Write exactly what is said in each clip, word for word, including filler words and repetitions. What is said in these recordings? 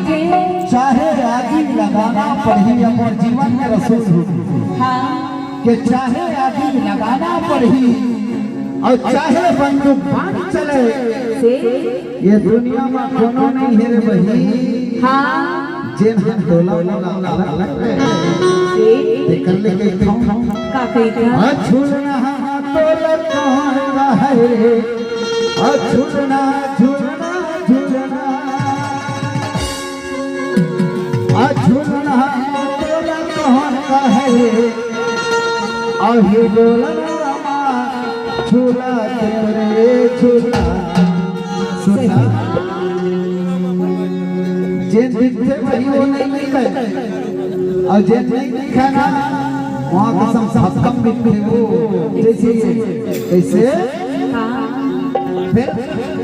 चाहे आगी लगाना पड़ही, अपन जीवन में रसूल हो। हाँ। कि चाहे आगी लगाना पड़ही अउ चाहे बंदूक बाण चले, से ये दुनिया में कोनो नहीं हे रे बहिनी। हाँ। जेन हम डोला, डोला, डोला, डोला। से तेकर ले कहिथंव। का कहिथंव? आ झूलना तोला कौन कहे? आ झूलना, झूलना, झूलना। आ झूलना तोला कौन कहे? आ हे डोलना मा झूला तेरे झूला। सुना, जेन दिखथे वही वो नहीं दिखथे, अउ जेन नहीं दिखय ना, वहाँ कसम खत्म दिखथे वो। जैसे ये, कैसे? फिर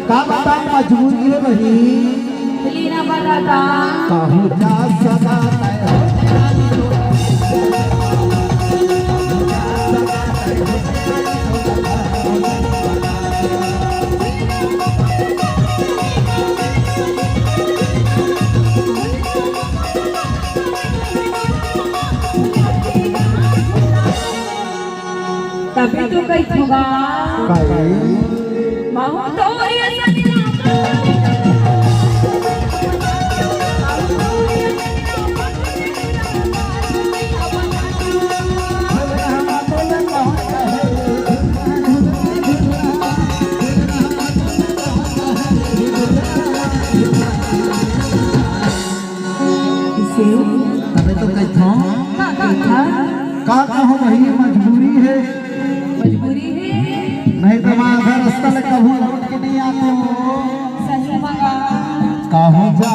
का बताऊं, मजबूरी हे वही। लीना बताता। कहूँ जा सदा तय हो। तभी तो कहिथंव गा। काहे? महूँ तो ये सन्नाटा। किसे? तभे तो कहिथंव। का, का, का? का कहूँ वही मजबूरी हे। मजबूरी हे। नहीं तो मैं आधा रस्ता ले कभू लौट के नहीं आतेंव। सही मगा। कहूँ जा